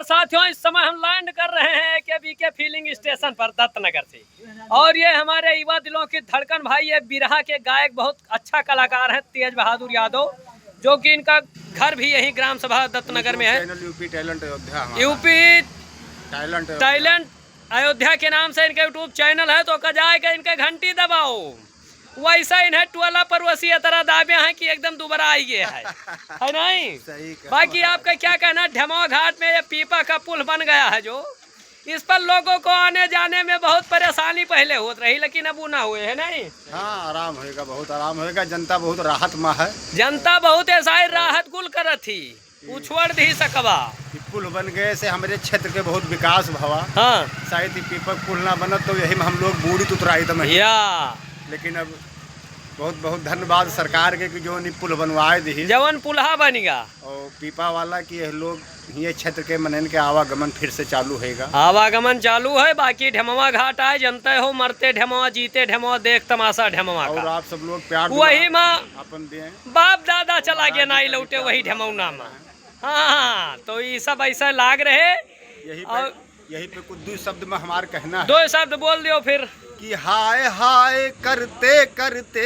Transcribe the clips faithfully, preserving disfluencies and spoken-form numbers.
साथियों, इस समय हम लैंड कर रहे हैं एकेबीके फिलिंग स्टेशन पर दत्त नगर से। और ये हमारे युवा दिलों की धड़कन भाई, ये बिरहा के गायक, बहुत अच्छा कलाकार हैं तेज बहादुर यादव, जो कि इनका घर भी यही ग्राम सभा दत्त नगर में है। चैनल यूपी टैलेंट अयोध्या हमारा। UP talent Ayodhya. Talent Ayodhya के नाम से इनका YouTube चैनल है, तो ओका जाए के इनका घंटी दबाओ। वैसा इन्हें टोला पड़ोसी इतना दाबे हैं कि एकदम दुबारा आई गए है, है नहीं? सही कहा। बाकी आपका क्या कहना, ढेमवा घाट में ये पीपा का पुल बन गया है जो, इस पर लोगों को आने जाने में बहुत परेशानी पहले होत रही, लेकिन अब वो ना हुए, है नहीं? हाँ, आराम होएगा, बहुत आराम होएगा, जनता बहुत राहत मा है। जनता बहुत ऐसा ही राहत गुल करत थी। उ छोड़ दी सकबा। ई पुल बन गए से हमरे क्षेत्र के बहुत विकास भवा। हाँ। शायद ई पीपक पुल ना बनत तो यही में हम लोग बूड़ित उतराइत में। या। लेकिन अब बहुत बहुत धन्यवाद सरकार के कि जौन ई पुल बनवाए दी। जवन पुलहा बनिगा। और पीपा वाला कि यह लोग ये क्षेत्र के मनन के आवागमन फिर से चालू होएगा। आवागमन चालू है, बाकी ढेमवा घाट आए, जनते हो, मरते ढेमवा, जीते ढेमवा, देख तमाशा ढेमवा और का। आप सब लोग प्यार वही दुलार माँ अपन दें। बाप दादा चला गया, नाई लौटे वही ढेमौना मा। हाँ, हाँ, तो ई सब ऐसा लाग रहे। यही पे, और यही पे कुछ दो शब्द में हमार कहना है। दो शब्द बोल दियो फिर। कि हाय हाय करते करते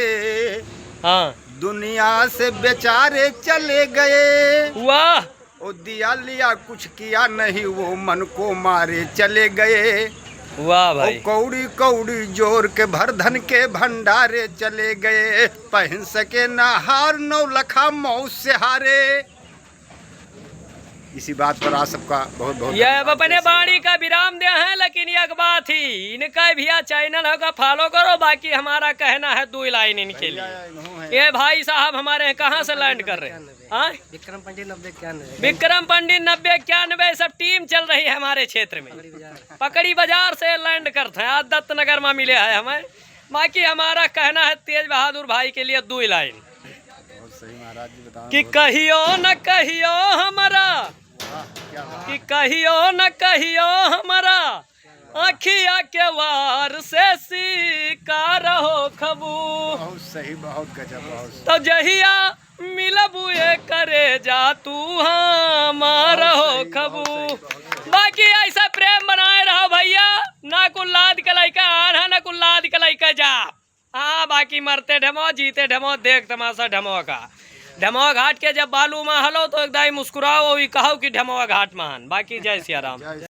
हाँ। दुनिया से बेचारे चले गए। वाह। ओ दिया लिया कुछ किया नहीं, वो मन को मारे चले गए। वाह ओ भाई। कौड़ी कौड़ी जोर के भर धन के भंडारे चले गए। पहन सके ना हार नौ लखा मौत से हारे। इसी बात पर आज सबका बहुत बहुत ये अब धन्यवाद। अपने बाणी का विराम दे हैं, लेकिन एक बात ही, इनका भैया चैनल होगा, फॉलो करो, बाकी हमारा कहना है दो लाइन इनके लिए। भैया, इन्हों हैं। ये भाई साहब हमारे हैं, कहाँ से लैंड कर रहे हैं? हाँ? विक्रम पंडित नब्बे इक्यानवे। विक्रम पंडित नब्बे इक्यानवे, सब टीम चल रही है हमारे क्षेत्र में। पकड़ी बाजार। पकड़ी बाजार से लैंड करते हैं, आज दत्त नगर में मिले हैं हमें। बाकी हमारा कहना है तेज बहादुर भाई के लिए दो लाइन। बहुत सही महाराज जी, बताओ। कि बहुत कहियो न कहियो हमरा, वाह, क्या बात। कि कहियो न कहियो हमरा, अखिया के वार से शिकार होखबू। बहुत सही, बहुत गजब, बहुत सही। तो जहिया मिलबू ए करेजा तू हमार बहुत सही, होखबू। बहुत सही, बहुत सही। बाकी ऐसा प्रेम बनाए रहो भैया, ना कुल लाद के लइका आन है, ना कुल लाद के लइका जा। हाँ, बाकी मरते ढेमो, जीते ढेमो, देख तमाशा ढेमो का। ढेमो घाट के जब बालू मा हलो तो एक दाई मुस्कुराओ, ई कहो कि ढेमो घाट मा हन। बाकी जय सिया राम। जय